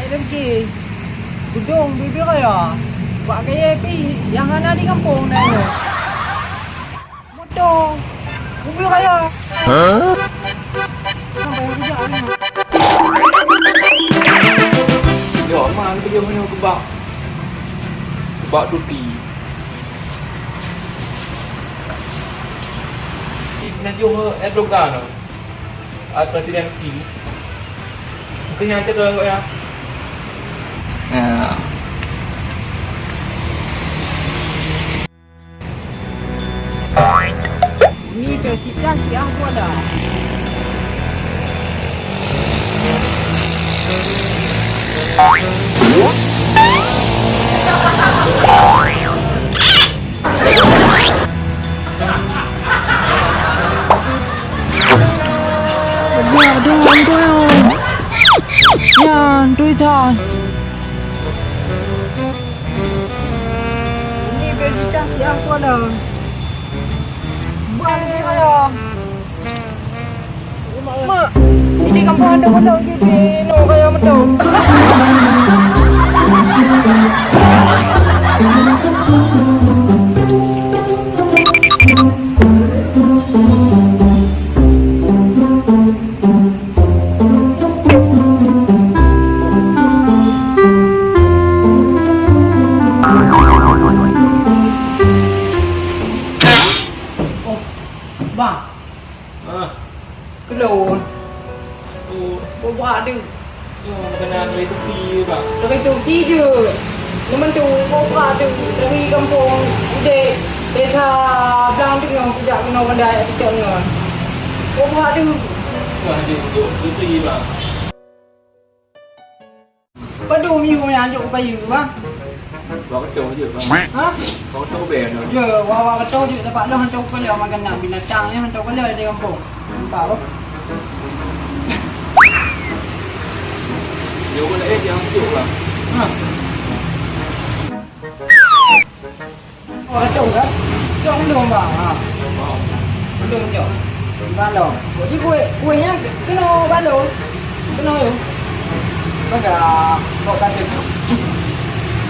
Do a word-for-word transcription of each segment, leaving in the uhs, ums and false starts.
Hai lagi. Gedong bibir raya. Bak gaya pi yang hana di kampung dah ni. Moto. Bibir raya. Hah? Sampai yang bijak ni. Yo, man, beliau mana kebak. Kebak tuti. Ih, pernah jumpa Erdogan tu. Atau Zelensky. Mungkin yang cakap ya. Ya. Ni dah siap, siap pun dah. Aduh, aduh, aduh. Nyan, tulisan. Ini bisikan si Angkuh dah. Buat lagi raya. Mak, ini kampung anda mana lagi di no raya betul. Oh, bang. Ah. Kelon. Oh. Bobrak tu. Yo, kena dari tepi, bang. Dari tepi je. Memang tu, bobrak tu. Dari kampung, dek, desa Blang tu, yang kejak kena benda, yang kejak kena. Bobrak tu. Wah, dia duduk tepi, bang. Padum yue nyan jok payu, bang? Wak keudroe jeuet, bang. Ha? Wak keudroe bèe nyoe. Jeuet, wak, wak keudroe jeuet, teumpat lôn hantom keuleuh makan nak binatang nyan hantom keuleuh di kampung. Nampak, bang? Jauh mana, eh, yang jauh lah. Ha? Oh, cong kan? Cong belum, bang. Ha. Belum, cong. Balong. Jadi kueh, kuehnya kena balong. Kena, ya. Baga, kok kata.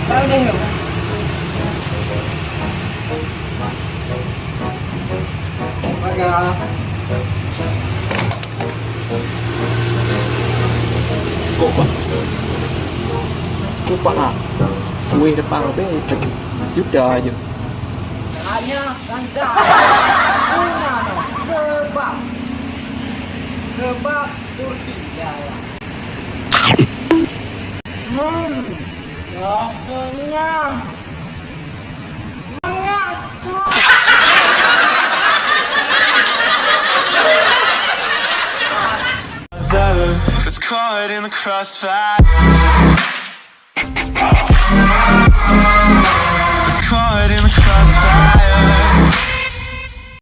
Baru deh, ya. Baga. Kok, bang? Cupak, ah. Kueh depan, beh. Juta aja. Hanya saja. Guna no. Kebab. Kebab Turki. Ya, ya. Hmm. Rasanya mengacau. It's caught in the crossfire.